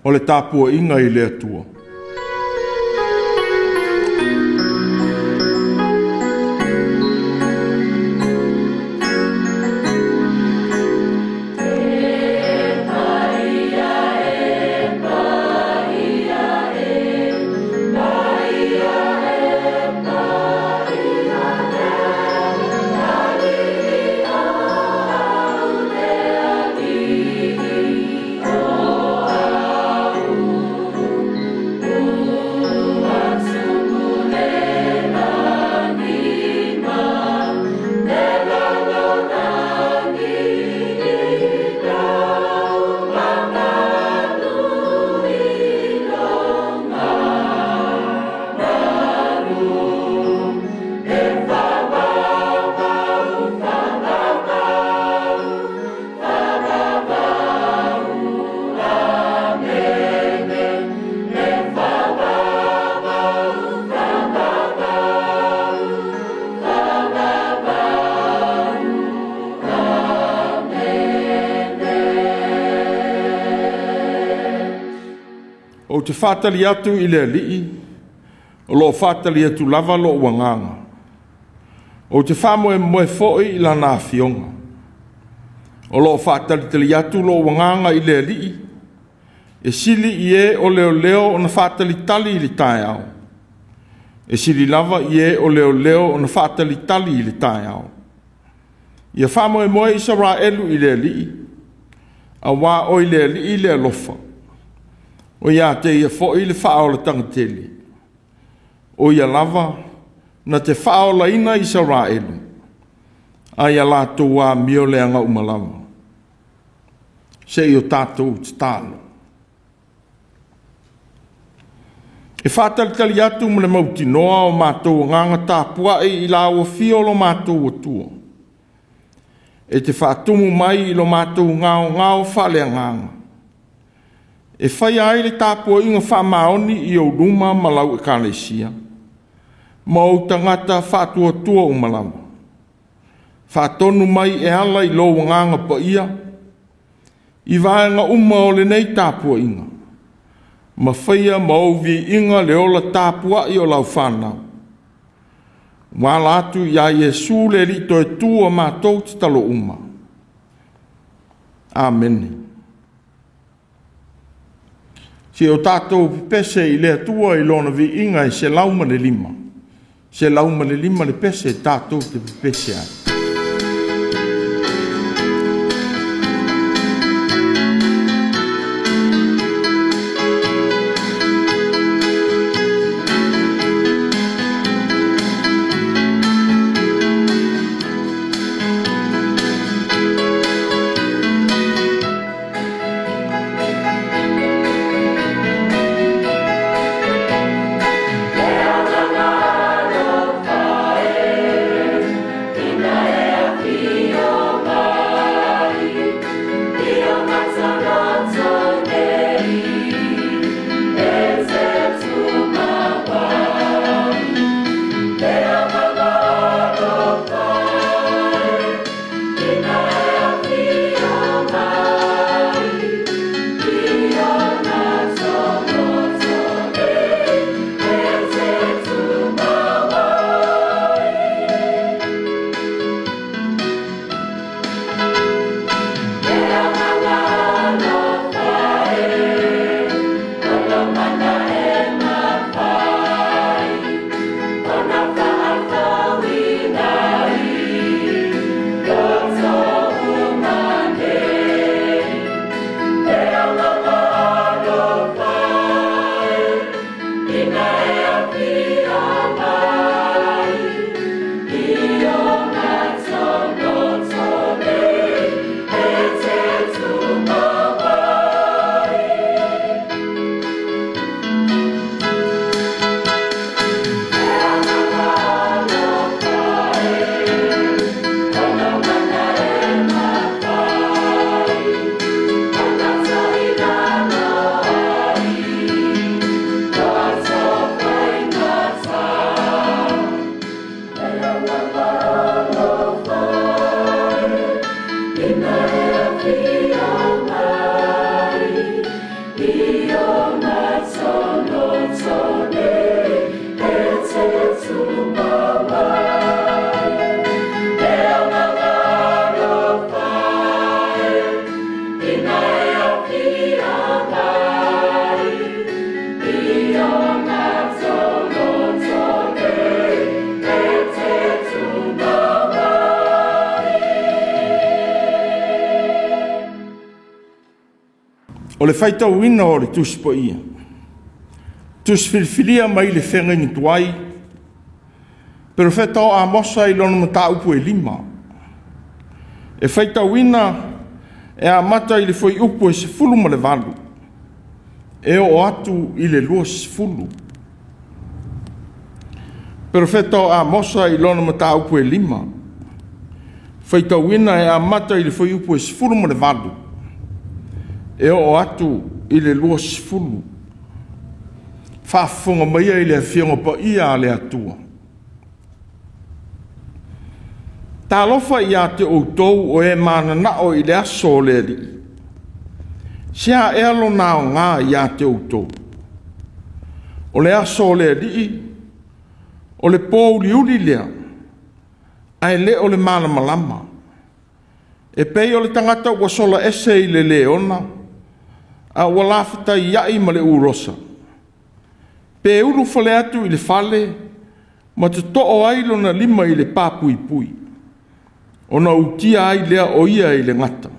o le tapuaiga i le Atua. Ou te faatali atu i le Alii, o lo o faatali atu lava lou agaga. Ou te faamoemoe foi i lana afioga. O lo o faatalitali atu lou agaga i le Alii, e sili i e o leoleo ona faatalitali i le taeao, e sili lava i e o leoleo ona faatalitali i le taeao. Ia faamoemoe Isaraelu i le Alii, auā o i le Alii le alofa, o ia te ia foi le faaolataga tele. O ia lava na te faaolaina Isaraelu, ai a latou amio leaga uma lava. Se i o tatou tatalo. E faatalitali atu ma le mautinoa o matou agaga tapuai i lau afio lo matou Atua, e te faatumu mai i lo matou gaogao faaleagaga, e faia ai le tapuaiga faamaoni i ou luma ma lau Ekalesia, ma ou tagata faatuatua uma lava. Faatonu mai e ala i lou Agaga Paia i vaega uma o lenei tapuaiga, ma faia ma ou viiga le ola tapuai o lau fanau, ua ala atu ia Iesu le Alii toe o matou tatalo uma. Amene. Se o tatou pepese i le Atua i lona viiga e 105, 105 le pese tatou te pepese ai. Le agaga alofa e, O le faitauina o le Tusi Paia, Tusi Filifilia mai le Feagaiga Tuai, Perofeta o Amosa i lona mataupu e 5. E faitauina e amata i le fuaiupu e 18 e oo atu i le 20. Perofeta o Amosa i lona mataupu e 5, faitauina e amata i le fuaiupu e 18 e oo atu i le 20. Faafofoga maia i le Afioga Paia a le Atua. Talofa ia te outou o e mananao i le aso o le Alii. Se a ea lona aoga ia te outou? O le aso o le Alii, o le pōuliuli lea, ae le o le malamalama. E pei o le tagata ua sola ese i le leona, a ua lafataiai ma le ulosa. Pe ulufale atu i le fale, ma totoo ai lona lima i le papuipui, ona utia ai lea o ia i le gata.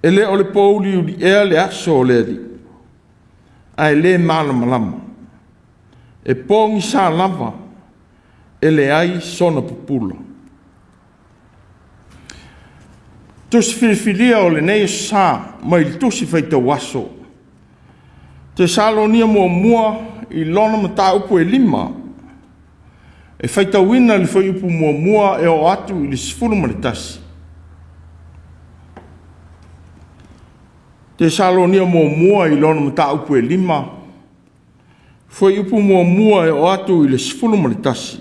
E le o le pōuliuli ea le aso o le Alii, ae le malamalama. E pogisa lava, e leai sona pupula. Tusi filifilia o lenei aso sa mai le Tusi Faitau Aso. Tesalonia muamua i lona mataupu e 5. E faitauina le fuaiupu muamua e oo atu i le 11. Tesalonia muamua i lona mataupu e 5, fuaiupu muamua e oo atu i le 11.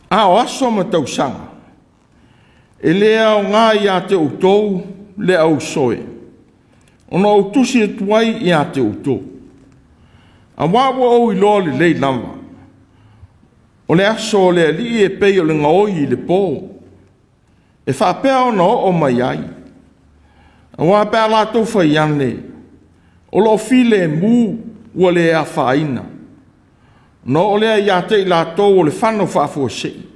A o aso ma tausaga, e le aoga ia te outou le ausoe, ona ou tusi atu ai ia te outou. Aua ua ou iloa lelei lava, o le aso o le Alii e pei o le gaoi i le po, e faapea ona oo mai ai. Aua pe a latou fai ane, o loo filemu ua le afaina. Na oo lea ia te i latou o le fano faafuasei,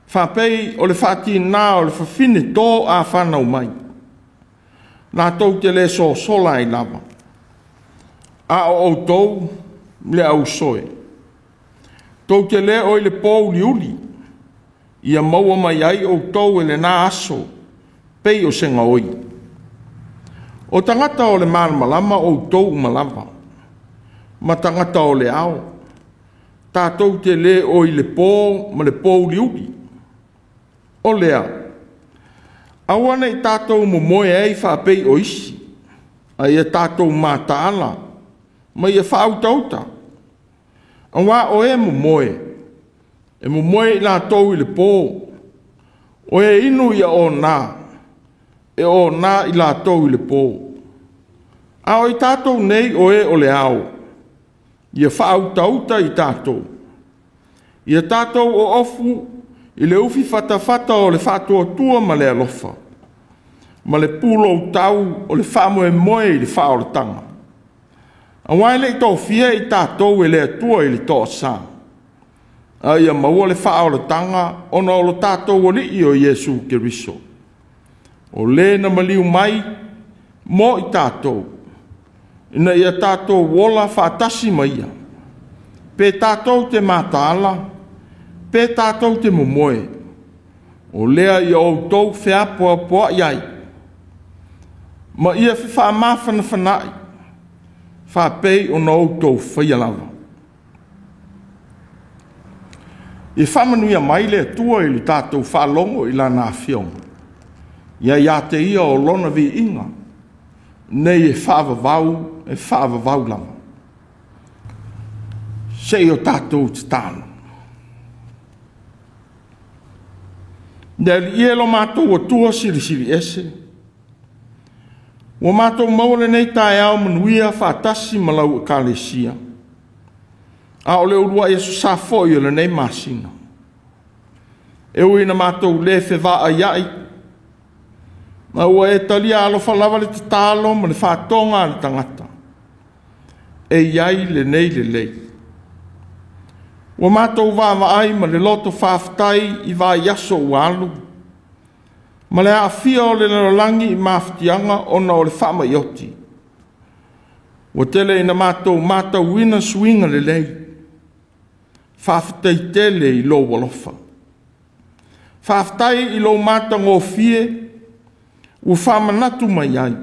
faapei o le faatina o le fafine to a fanau mai, latou te le sosola ai lava. A o outou le ausoe, tou te le o i le pōuliuli, ia maua mai ai outou e lena aso, pei o se gaoi. O tagata o le malamalama outou uma lava, ma tagata o le ao, tatou te le o i le pō ma le pōuliuli. O lea, aua nei tatou momoe ai faapei o isi, a ia tatou mataala, ma ia faautauta. Aua o e momoe, e momoe i latou i le pō, o e inu ia ona, e ona i latou i le pō. A o i tatou nei o e o le ao, ia faautauta i tatou, ia tatou oofu i le ufi fatafata o le faatuatua ma le alofa, ma le puloutau o le faamoemoe i le faaolataga. Aua e le i tofia i tatou e le Atua i le toasa, a ia maua le faaolataga ona o lo tatou Alii o Iesu Keriso. O le na maliu mai mo i tatou, ina ia tatou ola faatasi ma ia, pe tatou te mataala, pe tatou te momoe, o lea ia outou feapoapoai ai, ma ia fefaamafanafanaai, faapei ona outou faia lava. Ia faamanuia mai le Atua i le tatou faalogo i lana afioga, ia ia te ia o lona viiga, nei e faavavau lava. Se i o tatou tatalo. Le Alii e lo matou Atua silisili ese, ua matou maua lenei taeao manuia faatasi ma lau Ekalesia, a o le uluai aso sa foi o lenei masina. E ui ina matou le fevaaiai, ma ua e talia alofa lava le tatalo ma le faatoga a le tagata, e i ai lenei lelei. Ua matou vaavaai ma le loto faafetai i vaiaso ua alu, Ma le aafia o le lalolagi i mafatiaga ona o le faamai oti. Ua tele ina matou matauina suiga lelei. Faafetai tele i lou alofa. Faafetai i lou matagofie ua faamanatu mai ai,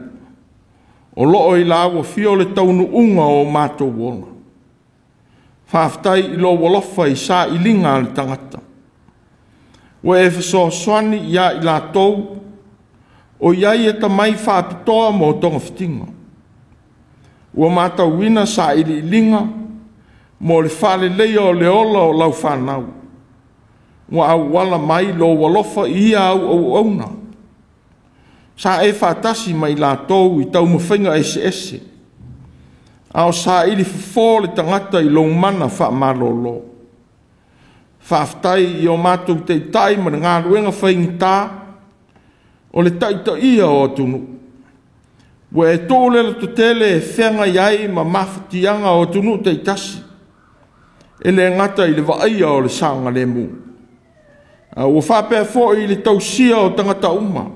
o loo i lau afio le taunuuga o matou ola. Faafetai i lou alofa i sailiga a le tagata. Ua e fesoasoani ia i latou o i ai e tamai faapitoa mo togafitiga. Ua matauina sailiiliga mo le faaleleia o le ola o lau fanau. Ua auala mai lou alofa i ia au auauna. Sa e faatasi ma i latou i taumafaiga eseese, a o saili fofo le tagata i lou mana faamalolo. Faafetai i o matou taitai ma le galuega faigata o le taitaia o atunuu. Ua e tuu le lototele e feagai ai ma mafatiaga o atunuu taitasi, e le gata i le vaaia o le saogalemu, a ua faapea foi i le tausia o tagata uma.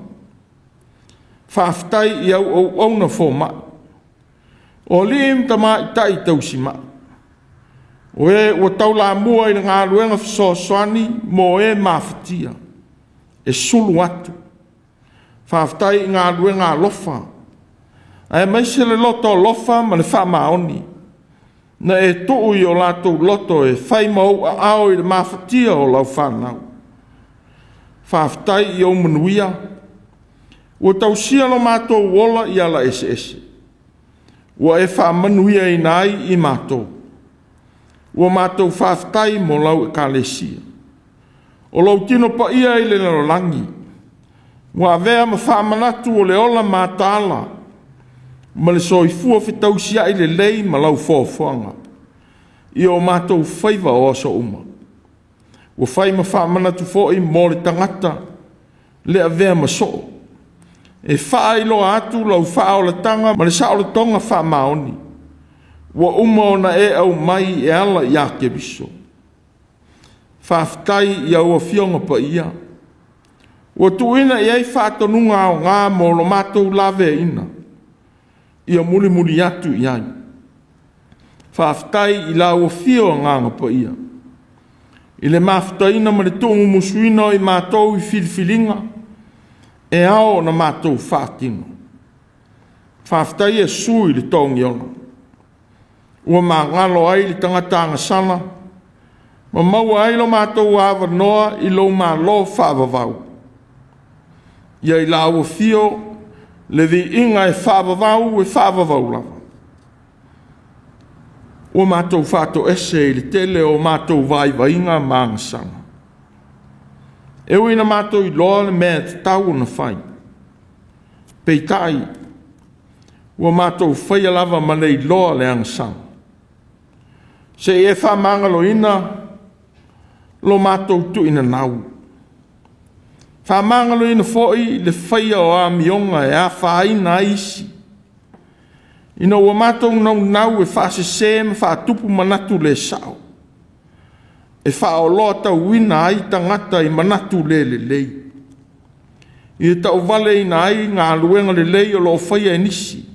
Faafetai i au auauna fomai, o alii ma tamaitai tausimai, o e ua taulamua i le galuega fesoasoani mo e mafatia, e sulu atu. Faafetai i galuega alofa, aemaise le loto alofa ma le faamaoni, na e tuu i o latou loto e fai ma ou aao i le mafatia o lau fanau. Faafetai i ou manuia, ua tausia lo matou ola i ala eseese, ua e faamanuiaina ai i matou. Ua matou faafetai mo lau ekalesia. O lou tino paia i le lalolagi, ua avea ma faamanatu o le ola mataala ma le soifua fetausiai lelei ma lau foafoaga i o matou faiva o aso uma. Ua fai ma faamanatu foi mo le tagata le avea ma soo, e faailoa atu lau faaolataga ma le saolotoga faamaoni, ua uma ona e aumai e ala ia Keriso. Faafetai i au afioga paia, ua tuuina i ai faatonuga aoga mo lo matou laveaiina, ia mulimuli atu i ai. Faafetai i lau afio Agaga Paia, i le mafutaina ma le tuumumusuina o i matou i filifiliga e ao ona matou faatino. Faafetai Iesu i le togiola, ua magalo ai le tagata agasala, ma maua ai lo matou avanoa i lou malo faavavau. Ia i lau afio le viiga e faavavau e faavavau lava. Ua matou faatoese i le tele o matou vaivaiga ma agasala. E ui ina matou iloa le mea e tatau ona fai, peitai ua matou faia lava ma le iloa le agasala. Se i e faamagaloina lo matou tuuinanau. Faamagaloina foi le faia o amioga e afaina ai isi, ina ua matou naunau e faasese ma faatupu manatu le sao, e faaoloatauina ai tagata i manatu le lelei, ia tauvaleina ai galuega lelei o lo o faia e nisi,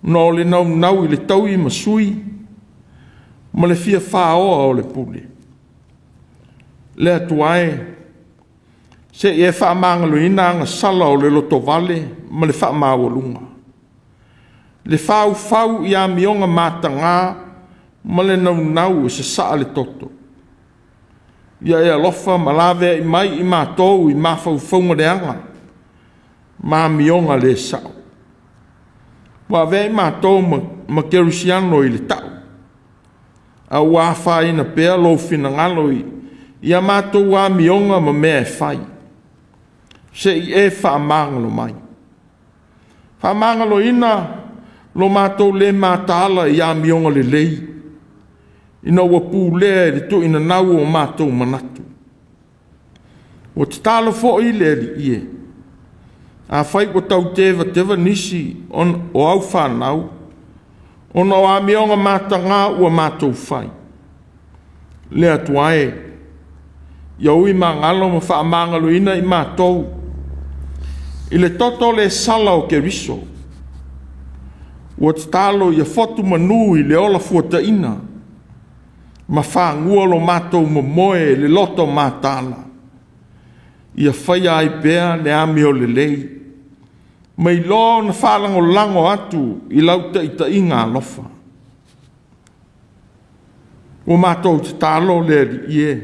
ona o le naunau i le taui ma sui ma le fia faoa o le pule. Le Atua e, se i e faamagaloina agasala o le lotovale ma le faamaualuga, le faufau i amioga mataga ma le naunau e sasaa le toto. Ia e alofa ma laveai mai i matou i mafaufauga leaga ma amioga le sao. Ua avea i matou ma kerisiano i le tau, a ua afaina pea lou finagalo i a matou amioga ma mea e fai. Se i e faamagalo mai. Faamagaloina lo matou le mataala i amioga lelei, ina ua pulea e le tuuinanau o matou manatu. Ua tatalo foi le Alii e, afai ua tau tevateva nisi o au fanau, ona o amioga mataga ua matou fai. Le Atua e, ia ui magalo ma faamagaloina i matou I le toto le sala o Keriso, ua tatalo ia fotu manu i le ola fuataina, ma fagua lo matou momoe i le loto mataala, ia faia ai pea le amio lelei, mai loa ona faalagolago atu i lau taitaiga alofa. Ua matou tatalo le Alii e,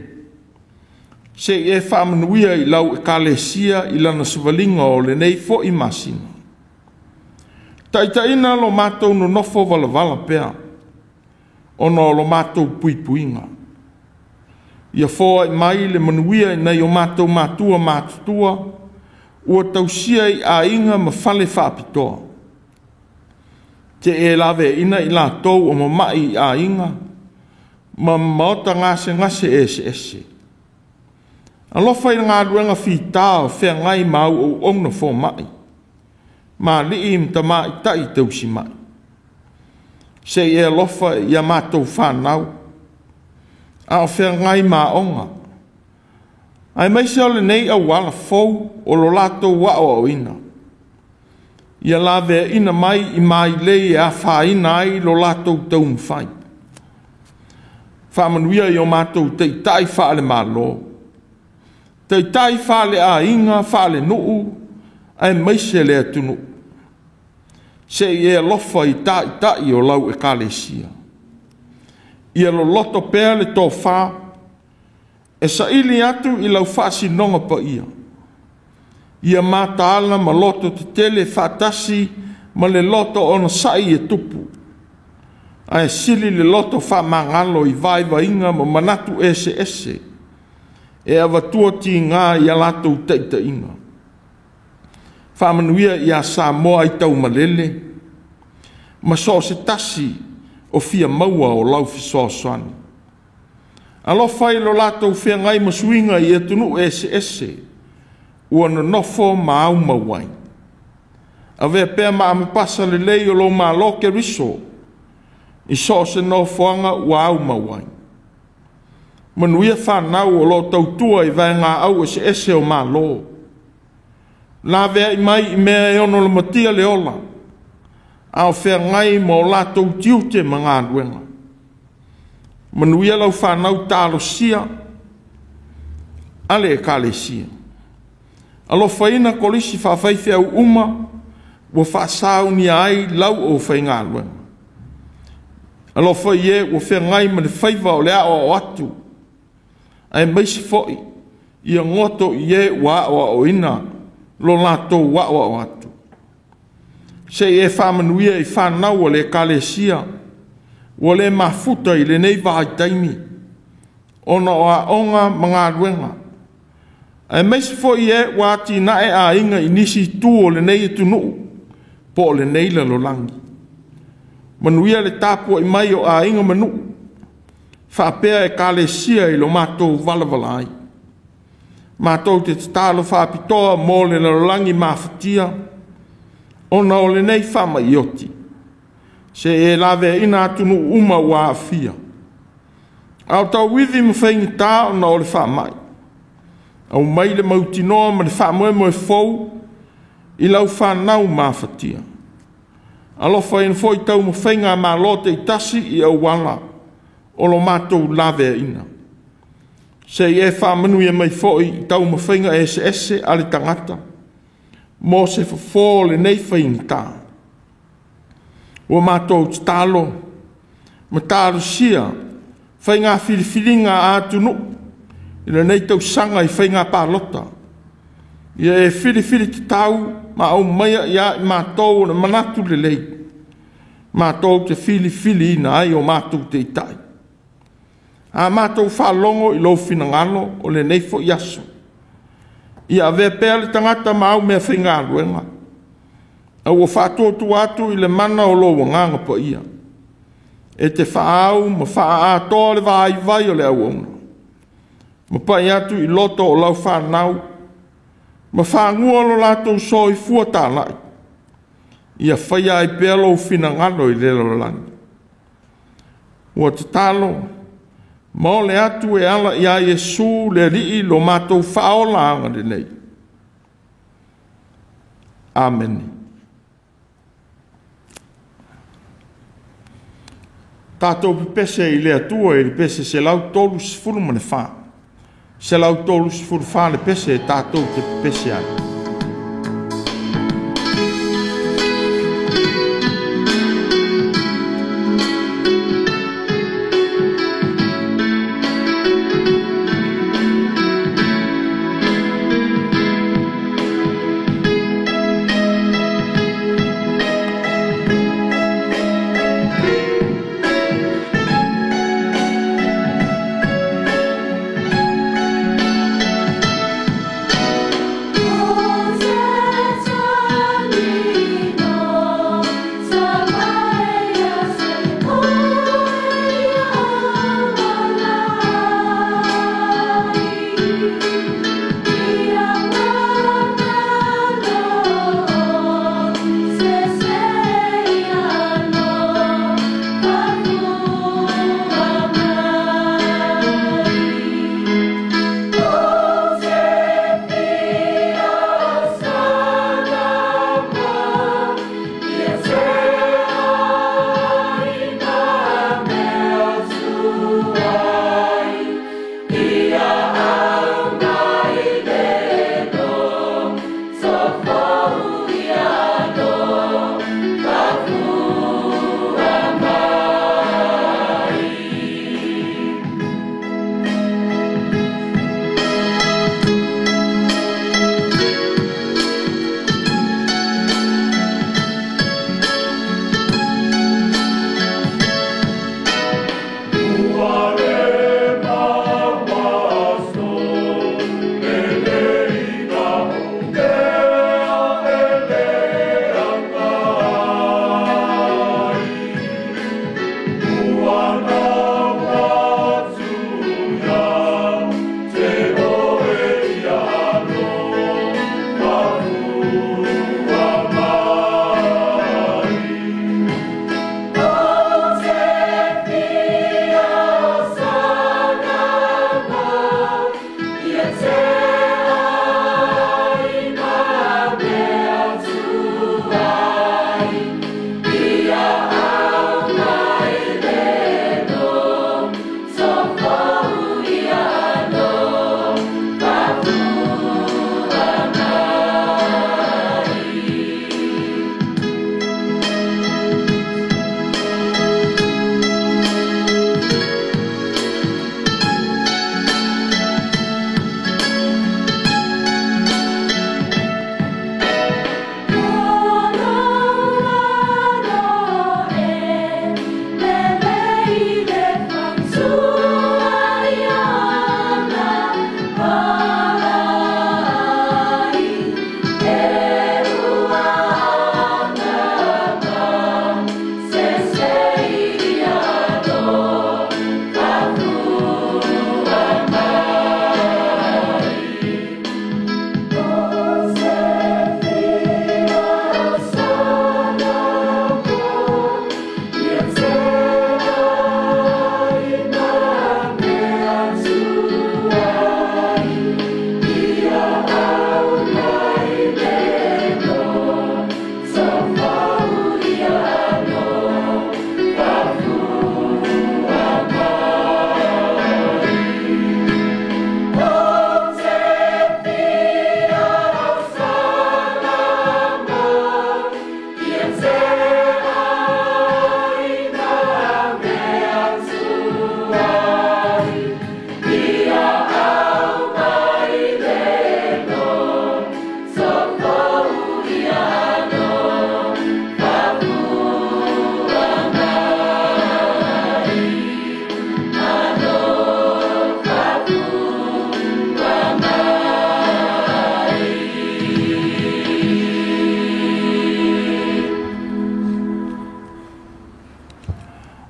se i e faamanuia i lau ekalesia i lana savaliga o lenei foi masina. Taitaiina lo matou nonofo valavala pea, ona o lo matou puipuiga. Ia foai mai le manuia i nai o matou matua matutua, ua tausia i aiga ma fale faapitoa. Te e laveaina i latou o mamai i aiga, ma maota gasegase eseese. Alofa i le galuega fita o feagai ma au auauna fomai, ma alii ma tamaitai tausimai. Se i e alofa ia matou fanau, a o feagai ma aoga, aemaise o lenei auala fou o lo latou aoaoina. Ia laveaina mai i mailei e afaina ai lo latou taumafai. Faamanuia i o matou taitai faale-Malo, taitai faale-aiga, faale-nuu, aemaise le atunuu. Se i e alofa i taitai o lau ekalesia. Ia loloto pea le tofa, e saili atu i lau faasinoga paia. Ia mataala ma loto tetele faatasi ma le loto onosai e tupu, ae sili le loto faamagalo i vaivaiga ma manatu eseese e avatua tiga i a latou taitaiga. Faamanuia ia Samoa i taumalele ma so o se tasi o fia maua o lau fesoasoani. Alofa i lo latou feagai ma suiga i atunuu eseese ua nonofo ma aumau ai. Avea pea ma amepasa lelei o lou Malo Keriso i so o se nofoaga ua aumau ai. Manuia fanau o lo o tautua i vaegaau eseese o Malo. Laveai mai i mea e ono lamatia le ola, a o feagai ma o latou tiute ma galuega. Manuia lau fanau talosia a le ekalesia. Alofaina kolisi faafaifeau uma ua faasaunia ai lau aufaigaluega. Alofa i e ua feagai ma le faiva o le aoao atu, aemaise foi ia goto i e ua aoaoina lo latou aoao atu. Se i e faamanuia i fanau a le ekalesia ua le mafuta i lenei vaitaimi ona o aoga ma galuega, aemaise foi e ua atinae aiga i nisi itu o lenei atunuu po o lenei lalolagi. Manuia le tapuai mai o aiga ma nuu, faapea ekalesia i lo matou valavala ai. Matou te tatalo faapitoa mo le lalolagi mafatia ona o lenei faamai oti, se e laveaina atunuu uma ua aafia, a o tauivi ma faigata ona o le faamai. Aumai le mautinoa ma le faamoemoe fou i lau fanau mafatia. Alofaina foi taumafaiga a Malo taitasi i auala o lo matou laveaina. Se i e faamanuia mai foi i taumafaiga eseese a le tagata mo se fofo o lenei faigata. Ua matou tatalo ma talosia faiga filifiliga a atunuu i lenei tausaga i faiga palota. Ia e filifili tatau ma aumaia ia i matou o le manatu lelei, matou te filifiliina ai o matou taitai. A matou faalogo i lou finagalo o lenei foi aso, ia avea pea le tagata ma au mea faigaluega, a ua faatuatua atu i le mana o lou agaga paia, e te faaau ma faaatoa le vaivai o le auauna, ma pai atu i loto o lau fanau, ma fagua lo latou soifua talai, ia faia ai pea lou finagalo i le lalolagi. Ua tatalo ma ole atu e ala ia Iesu le Alii lo matou faaola agalelei. Amene. Tatou pepese i le Atua i le pese 134. 134 le pese tatou te pepese ai.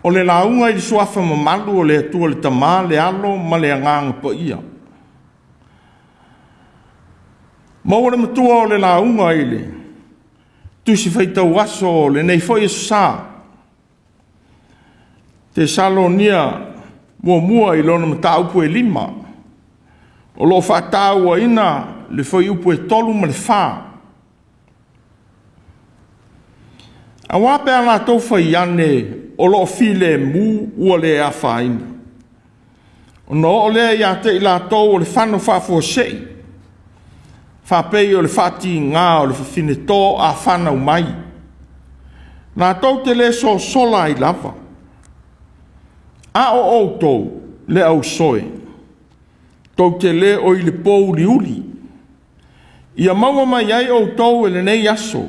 O le lauga i le suafa mamalu o le Atua le Tama, le Alo ma le Agaga Paia. Maua le matua o le lauga i le Tusi Faitau Aso o lenei foi aso sa. Tesalonia muamua i lona mataupu e 5, o lo o faatauaina le fuaiupu e 3 ma le 4. Auā pe a latou fai ane o loo filemu ua le afaina, ona oo lea ia te i latou o le fano faafuasei, faapei o le faatigā o le fafine to a fanau mai, latou te le sosola ai lava. A o outou le ausoe, tou te le o i le pouliuli, ia maua mai ai outou e lenei aso,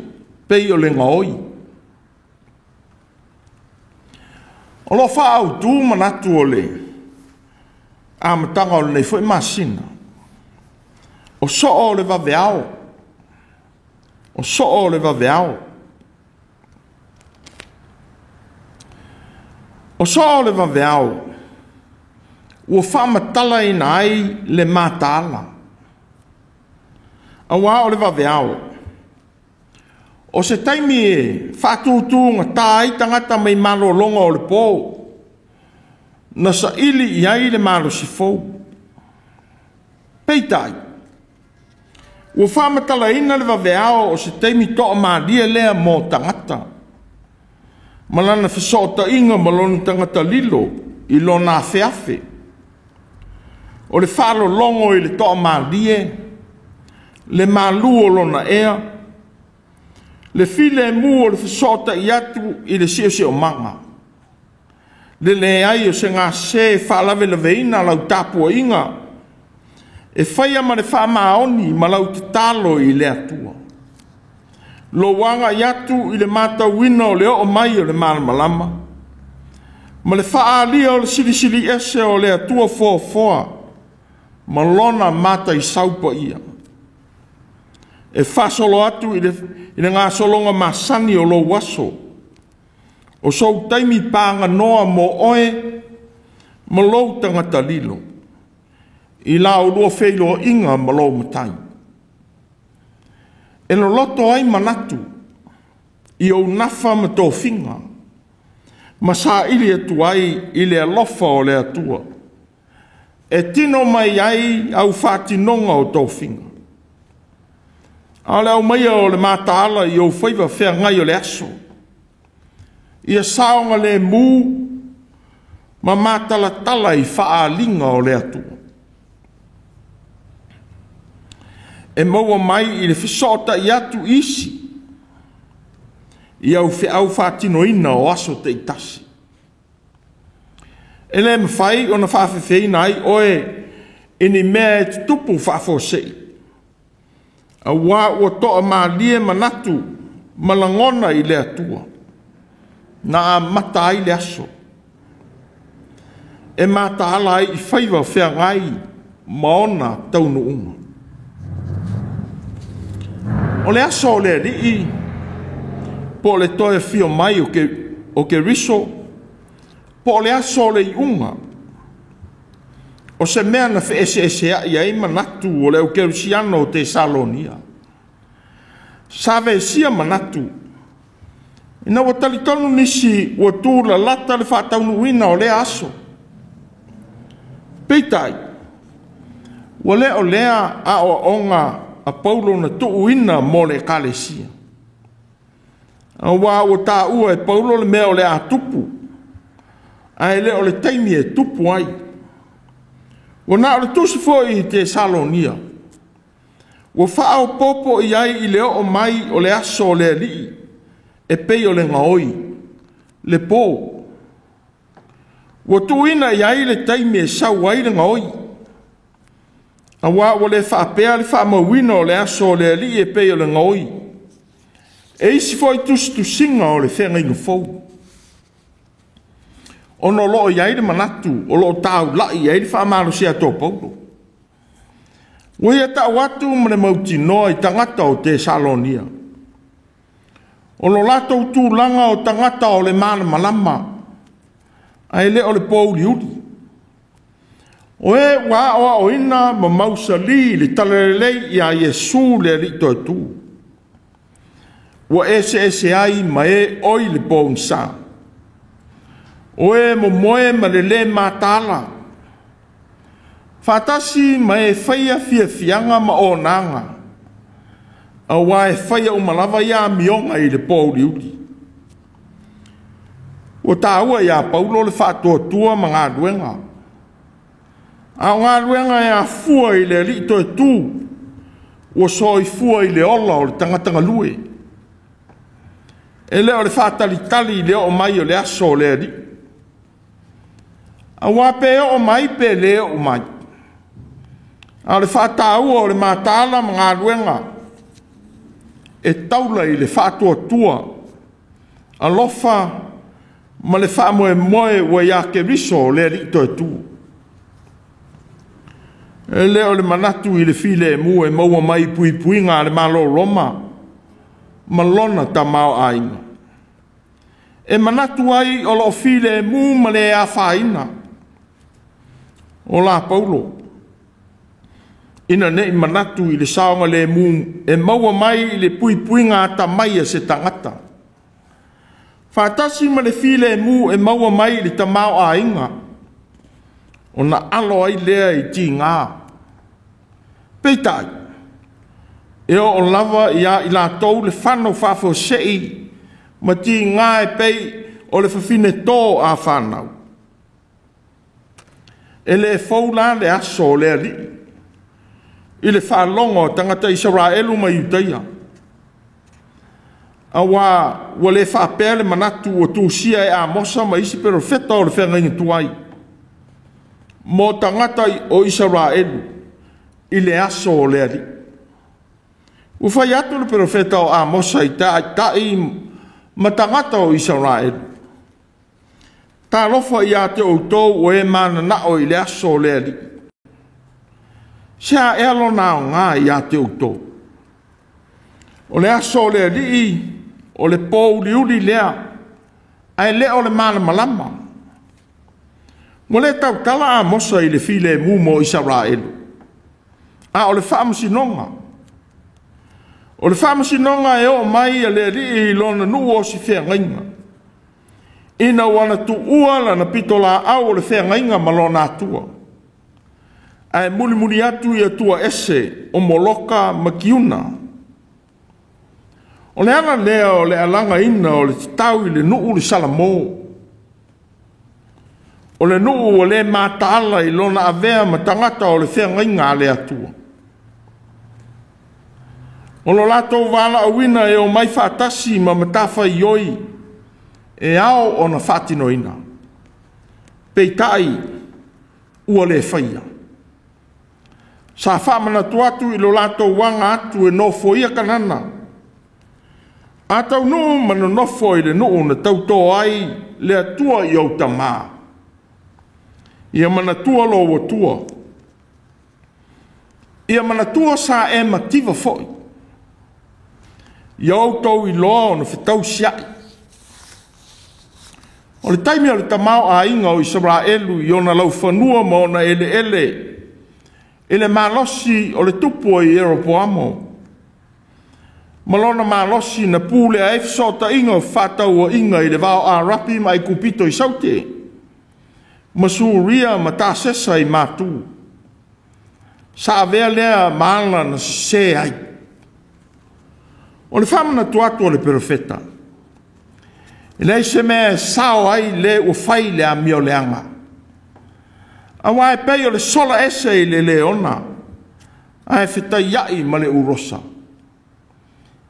pei o le gaoi. O lo o faaautu manatu o le amataga o lenei foi masina, o soo o le vaveao, o soo o le vaveao. O soo o le vaveao, ua faamatalaina ai le mataala. Auā o le vaveao, o se taimi e faatutugata ai tagata mai malologa o le po, na saili i ai le malosi fou. Peitai, ua faamatalaina le vaveao o se taimi toamalie lea mo tagata, ma lana fesootaiga ma lona tagata lilo i lona afeafe. O le faalologo i le toamalie, le malu o lona ea, le filemu o le fesootai atu i le siosiomaga, le leai o se gase e faalavelaveina lau tapuaiga, e faia ma le faamaoni ma lau tatalo i le Atua. Lou agai atu i le matauina o le oo mai o le malamalama, ma le faaalia o le silisili ese o le Atua foafoa, ma lona mataisau paia. E faasolo atu i le gasologa masani o lou aso, o sou taimi paganoa mo oe ma lou tagata lilo, i la ulua feiloaiga ma lou matai. E loloto ai manatu i ou nafa ma tofiga, ma saili atu ai i le alofa o le Atua, e tino mai ai au faatinoga o tofiga. A o le aumaia o le mataala i ou faiva feagai o le aso, ia saogalemu ma matalatala i faaaliga o le Atua. E maua mai i le fesootai atu isi i au feau faatinoina o aso taitasi. E le mafai ona faafefeina ai oe i ni mea e tutupu faafuasei, auā ua toamalie manatu ma lagona i le Atua, na amata ai le aso, e mataala ai i faiva feagai ma ona taunuuga. O le aso o le Alii, po o le toe afio mai o Keriso, po o le aso o le iuga, o se mea na feeseeseai ai manatu o le au kerisiano o Tesalonia. Sa vesia manatu, ina ua talitonu nisi ua tulalata le faataunuuina o lea aso. Peitai, ua le o lea aoaoga a Paulo na tuuina mo le ekalesia. Auā ua taua e Paulo le mea o le a tupu, ae le o le taimi e tupu ai. Ua na o le tusi foi i Tesalonia, ua faaopoopo i ai i le oo mai o le aso o le Alii, e pei o le gaoi, le po. Ua tuuina i ai le taimi e sau ai le gaoi, auā ua le faapea le faamauina o le aso o le Alii e pei o le gaoi. E isi foi tusitusiga o le feagaiga fou, ona o loo i ai le manatu o loo taulai i ai le faamalosia atu o Paulo. Ua ia tau atu ma le mautinoa i tagata o Tesalonia, o lo latou tulaga o tagata o le malamalama, ae le o le pouliuli. O e ua aoaoina ma mausali le talalelei ia Iesu le Alii toetu, ua eseese ai ma e oi le pogisa, o e momoe ma le lē mataala, faatasi ma e faia fiafiaga ma onaga, auā e faia uma lava ia amioga i le pouliuli. Ua taua ia Paulo le faatuatua ma galuega. A o galuega e afua i le Alii toe tu, ua soifua i le ola o le tagata galue. E le o le faatalitali i le oo mai o le aso o le Alii. Aua pe oo mai pe le oo mai, a o le faataua o le mataala ma galuega e taula i le faatuatua, alofa ma le faamoemoe ua ia Keriso le Alii toe tu. E le o le manatu i le filemu e maua mai i puipuiga a le Malo o Roma ma lona tamaoaiga. E manatu ai o loo filemu ma le afaina. O la Paulo, ina nei manatu i le saogalemu e maua mai i le puipuiga atamai a se tagata, faatasi ma le filemu e maua mai i le tamaoaiga, ona alo ai lea i tiga. Peitai, e oo lava ia i latou le fano faafuasei ma tiga e pei o le fafine tō a fanau. E le fou la le aso o le Alii i le faalogo a tagata Isaraelu ma Iutaia, aua ua le faapea le manatu ua tusia e Amosa ma isi perofeta o le feagaiga tuai mo tagata o Isaraelu i le aso o le Alii. Ua fai atu le perofeta o Amosa i taitai ma tagata o Isaraelu, talofa ia te outou ua e mananao i le aso o le Alii. Se a ea lona aoga ia te outou? O le aso o le Alii, o le pōuliuli lea, ae le o le malamalama. Ua le tautala Amosa i le filemu mo Isaraelu, a o le faamasinoga. O le faamasinoga e oo mai a le Alii i lona nuu o si feagaiga, ina ua na tuua lana pitolaau o le feagaiga ma lona Atua, ae mulimuli atu i Atua ese o Moloka ma Kiuna. O le ala lea o le alagaina o le tatau i le nuu le Salamo. O le nuu ua le mataala i lona avea ma tagata o le feagaiga a le Atua. O lo latou valaauina e omai faatasi ma matafaioi e ao ona faatinoina. Peitai ua le faia. Sa faamanatu atu i lo latou aga atu e nofoia Kanana. A taunuu ma nonofo i le nuu na tautō ai le Atua i ou tamā. Ia manatua lou Atua. Ia manatua sa e mativa foi. Ia outou iloa ona fetausiai. O le taimi o le tamaoaiga o Isaraelu i ona laufanua ma ona eleele i le malosi o le tupu o Ieropoamo, ma lona malosi na pulea ai fesootaiga o fefaatauaiga i le vao Arapi ma Aikupito i Saute, ma Suria ma Tasesa i Matu. Sa avea lea ma ala na sese ai. O le faamanatu atu o le perofeta, e leai se mea e sao ai le ua fai le amio leaga. Aua e pei o le sola ese i le leona, ae fetaiai ma le urosa.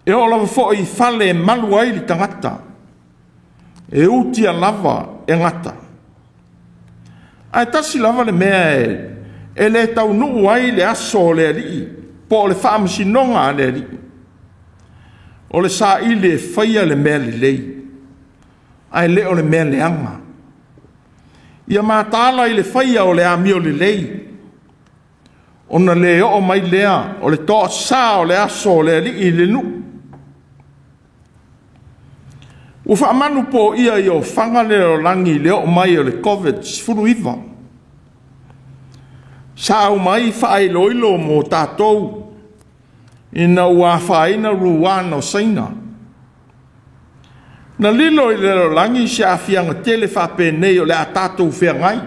E oo lava foi i fale e malu ai le tagata, e utia lava e gata. Ae tasi lava le mea e le taunuu ai le aso o le Alii, po o le faamasinoga a le Alii. O le saili e faia le mea lelei, ae le o le mea leaga. Ia mataala i le faia o le amio lelei, ona le oo mai lea o le toasā o le aso o le Alii i le nuu. Ua faamanu poia i ofaga le lalolagi i le oo mai o le COVID-19. Sa aumai faailoilo mo tatou ina ua afaina Wuhan o Saina. Na lilo i le lalolagi se aafiaga tele faapenei o le a tatou feagai.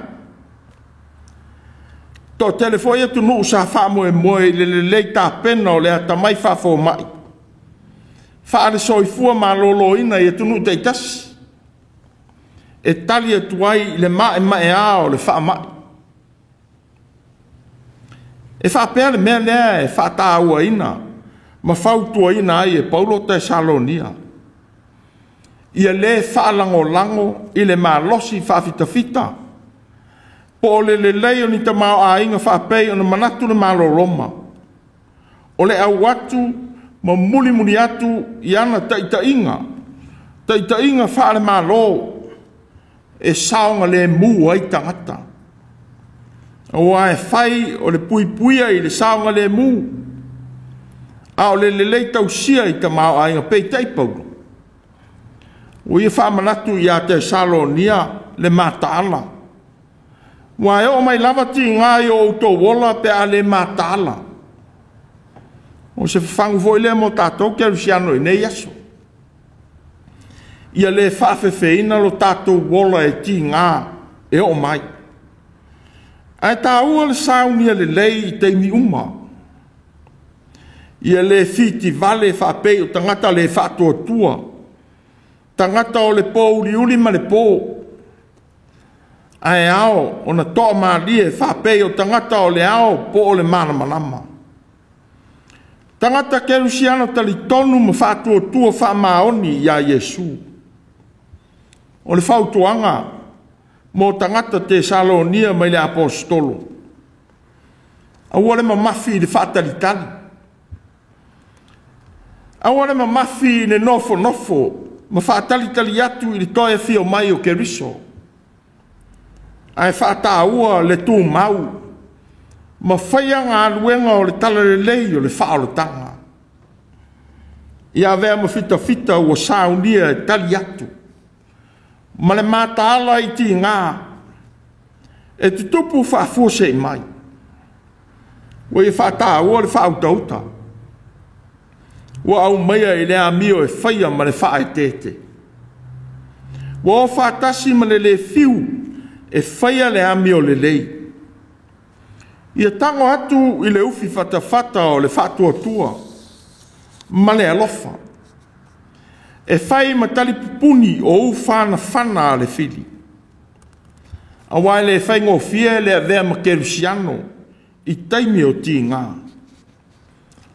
Toatele foi atunuu sa faamoemoe i le lelei tapena o le atamai faafomai, faale-soifua maloloina i atunuu taitasi. e tali atu ai i le maemaea o le faamai. E faapea le mea lea e faatauaina ma fautuaina ai e Paulo Tesalonia, ia lē faalagolago i le malosi faafitafita po o le lelei o ni tamaoaiga faapei ona manatu le Malo o Roma, o le au atu ma mulimuli atu i ana taitaiga faale-Malo e saogalemu ai tagata. Aua e fai o le puipuia i le saogalemu, a o le lelei tausia i tamaoaiga. Peitai Paulo, ua ia faamanatu ia Tesalonia le mataala, ua e oo mai lava tiga i o outou ola pe a le mataala. O se fafagu foi lea mo tatou kerisiano i nei aso. Ia le faafefeina lo tatou ola e tiga e oo mai. Ae taua le saunia lelei i taimi uma. Ia le fitivale faapei o tagata le faatuatua, tagata o le pouliuli ma le po, ae ao ona toamalie faapei o tagata o le ao po o le malamalama. Tagata kerisiano talitonu ma faatuatua faamaoni ia Iesu. O le fautuaga mo tagata Tesalonia mai le Aposetolo, aua le mamafi i le faatalitali, aua le mamafi i le nofonofo ma faatalitali atu i le toe afio mai o Keriso, ae faataua le tumau ma faia galuega o le talalelei o le faaolataga. Ia avea ma fitafita ua saunia e tali atu, ma le mataala i tiga e tutupu faafuasei mai. Ua ia faataua le faautauta, ua aumaia i le amio e faia ma le faaeteete. Ua o faatasi ma le le fiu e faia le amio lelei. Ia tago atu i le ufi fatafata o le faatuatua ma le alofa, e fai ma talipupuni o ufanafana a le fili. Aua e le faigofie le avea ma kerisiano i taimi o tiga.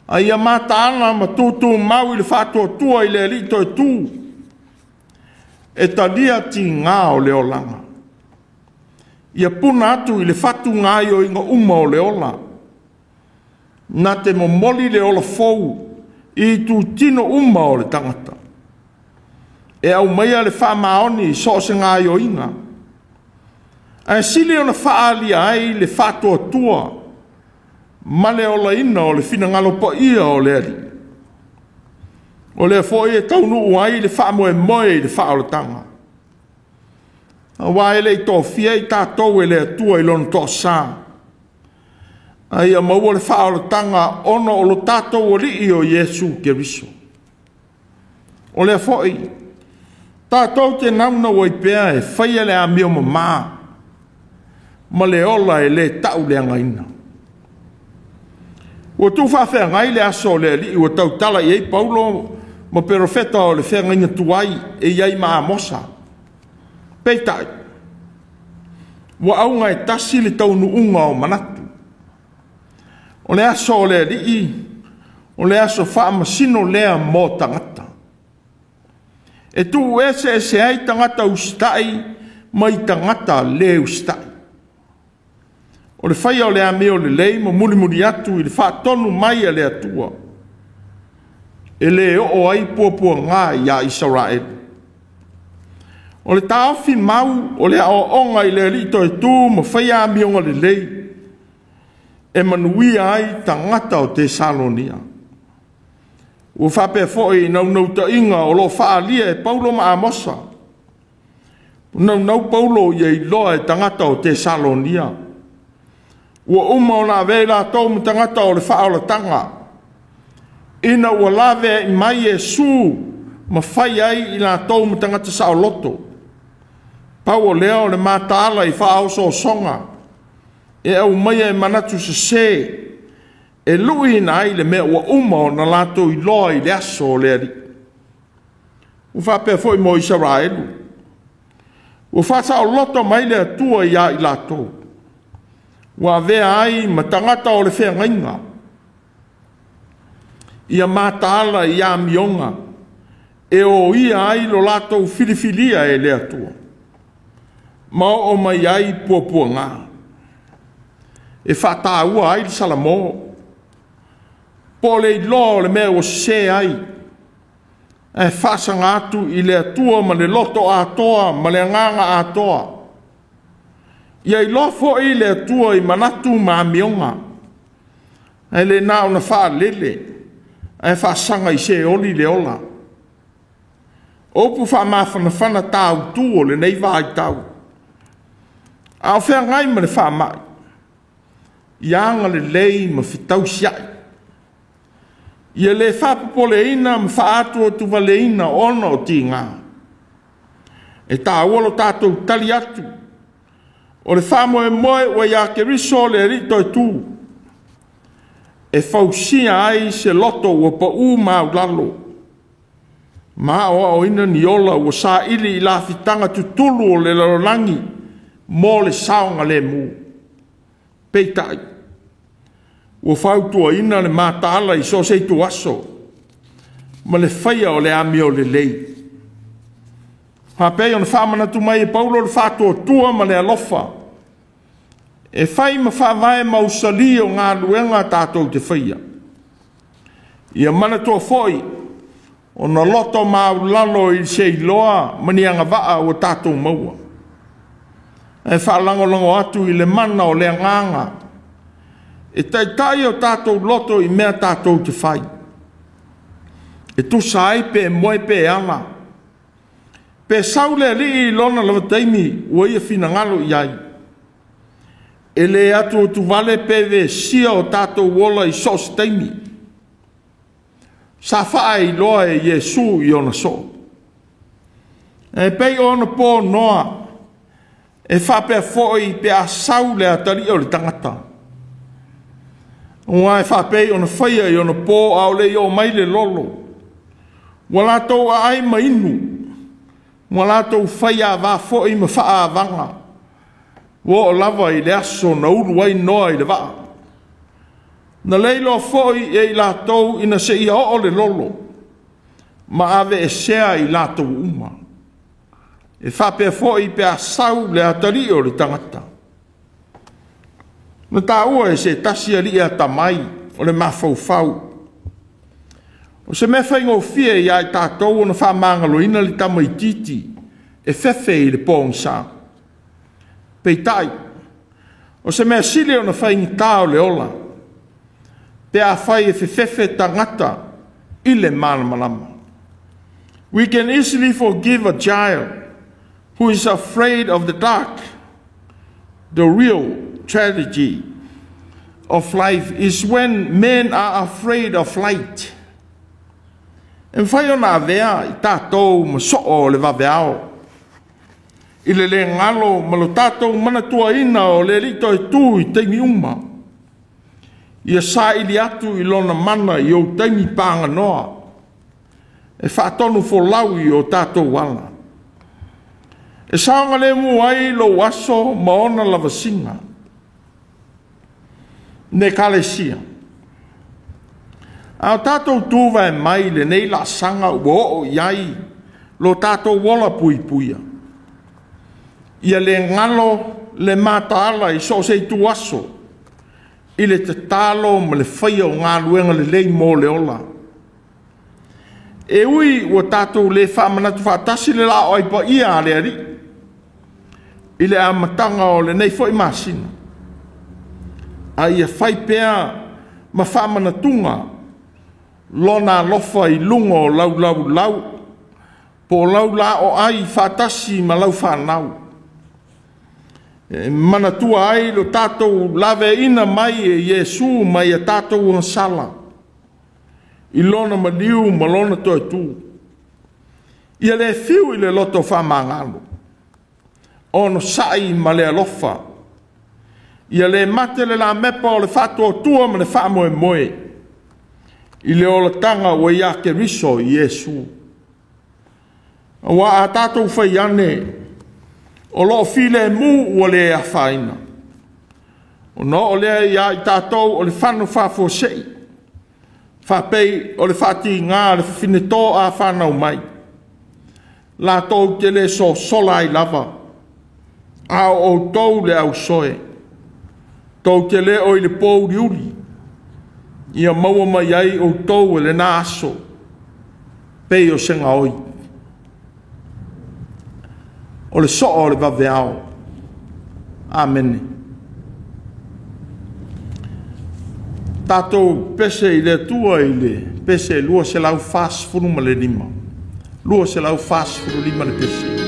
A ia mataala ma tutumau i le faatuatua i le Alii toe tu, e talia tiga o le olaga. Ia puna atu i le fatu gaoioiga uma o le ola, na te momoli le ola fou i itutino uma o le tagata. E aumaia le faamaoni i so o se gaoioiga, ae sili ona faaalia ai le faatuatua ma le olaina o le finagalo paia o le Alii. O lea foi e taunuu ai le faamoemoe i le faaolataga. Aua e le i tofia i tatou e le Atua i lona toasa, a ia maua le faaolataga ona o lo tatou Alii o Iesu Keriso. O lea foi, tatou te naunau ai pea e faia le amio mamā ma le ola e le tauleagaina. Ua tuufaafeagai le aso o le Alii ua tautala i ai Paulo ma perofeta o le feagaiga tuai e i ai ma Amosa. Peitai, ua auga e tasi le taunuuga o manatu. O le aso o le Alii, o le aso faamasino lea mo tagata. E tuu ese ese ai tagata usitai mai tagata le usitai. O le faia o le amio lelei ma mulimuli atu i le faatonu mai a le Atua, e le oo ai puapuaga ia Isaraelu. O le taofi mau o le aoaoga i le Alii toe tu ma faia amioga lelei, e manuia ai tagata o Tesalonia. Ua faapea foi i naunautaiga o lo o faaalia e Paulo ma Amosa. Naunau Paulo ia iloa e tagata o Tesalonia. Ua uma ona avea i latou ma tagata o le faaolataga, ina ua lave mai Iesu ma fai ai i latou ma tagata saoloto. Pau o lea o le mataala i faaosoosoga, e aumaia e manatu sese, e luiina ai le mea ua uma ona latou iloa i le aso o le Alii. Ua faapea foi mo Isaraelu. Ua faasaoloto mai le Atua iā i latou, ua avea ai ma tagata o le feagaiga, ia mataala i amioga e oia ai lo latou filifilia e le Atua, ma oo mai ai puapuaga, e faataua ai le Salamo, po o le iloa o le mea ua sese ai, ae faasaga atu i le Atua ma le loto atoa ma le agaga atoa. Ia iloa foi le Atua i manatu ma amioga, ae le na ona faalele, ae faasaga i seoli le ola. O upu faamafanafana tāutu o lenei vaitau, a o feagai ma le faamai, ia agalelei ma fetausiai. Ia le faapopoleina ma faaatuatuvaleina ona o tiga. E taua lo tatou tali atu, o le faamoemoe ua ia Keriso le Alii toe tu, e fausia ai se loto ua pau maualalo, ma aoaoina ni ola ua saili i lafitaga tutulu o le lalolagi mo le saogalemu. Peitai, ua fautuaina le mataala i so o se ituaso ma le faia o le amio lelei. Faapei ona faamanatu mai e Paulo le faatuatua ma le alofa, e fai ma faavae mausali o galuega tatou te faia. Ia manatua foi ona loto maulalo i se iloa ma ni agavaa ua tatou maua, ae faalagolago atu i le mana o le agaga e taitai o tatou loto i mea tatou te fai, e tusa ai pe moe pe ala, pe sau le alii i lona lava taimi ua ia finagalo i ai. E le atuatuvale pe vesia o tatou ola i so o se taimi. Sa faailoa e Iesu i ona soo. E pei ona po noa, e faapea foi pe a sau le atalii o le tagata. Ua e faapei ona faia i ona po a o le i oo mai le lolo. Ua latou aai ma inu, ua latou fai ava foi ma faaavaga. Ua oo lava i le aso na ulu ai Noa i le vaa. Na leiloa foi e i latou ina seia oo le lolo, ma aveesea i latou uma. E faapea foi pe a sau le atalii o le tagata. Na taua e se tasi alii atamai o le mafaufau. O se mea faigofie ia i tatou ona faamagaloina le tamaitiiti e fefe i le pogisa. Peitai, o se mea sili ona faigata o le ola, pe a fai e fefefe tagata i le malamalama. We can easily forgive a child who is afraid of the dark. The real tragedy of life is when men are afraid of light. E mafai ona avea i tatou ma soo o le vaveao, i le le galo ma lo tatou manatuaina o le Alii toe tu i taimi uma. Ia saili atu i lona mana i ou taimi paganoa, e faatonu folau i o tatou ala. E saogalemu ai lou aso ma ona lavasiga. Ne ekalesia. A o tatou tuvae mai lenei laasaga ua oo i ai lo tatou ola puipuia. Ia le galo le mataala i so o se ituaso, i le tatalo ma le faia o galuega lelei mo le ola. E ui ua tatou le faamanatu faatasi le laoai paia a le Alii i le amataga o lenei foi masina, a ia fai pea ma faamanatuga lona alofa i luga o lau laulau, po o lau laoai faatasi ma lau fanau. E manatua ai lo tatou laveaiina mai e Iesu mai a tatou agasala, i lona maliu ma lona toetu. Ia le fiu i le loto faamagalo, onosai ma le alofa. Ia le mate le lamepa o le faatuatua ma le faamoemoe, i le olataga ua ia Keriso Iesu. Aua a tatou fai ane, O loo filemu ua le afaina. Ona oo lea ia i tatou o le fano faafuasei, faapei o le faatiga o le fafine to a fanau mai, latou te le sosola ai lava, a o outou le ausoe, tou te le o i le pouliuli, ia maua mai ai outou e lena aso, pei o se gaoi. O le soo o le vaveao. Amene. Tatou pese i le Atua i le pese 245, 245 le pese.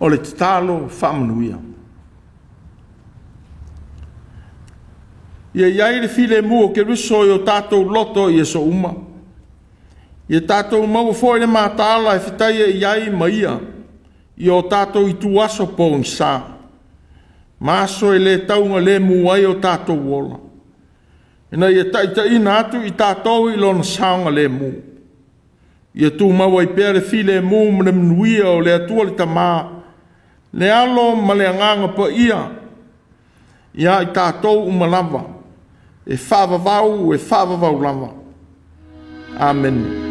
O le tatalo faamanuia. Ia i ai le filemu o Keriso i o tatou loto i aso uma. Ia tatou maua foi le mataala e fetaia i ai ma ia i o tatou ituaso pogisa, ma aso e le taugalemu ai o tatou ola, ina ia taitaiina atu i tatou i lona saogalemu. Ia tumau ai pea le filemu ma le manuia o le Atua le Tama, le Alo ma le Agaga Paia, ia i tatou uma lava, e faavavau e faavavau lava. Amene.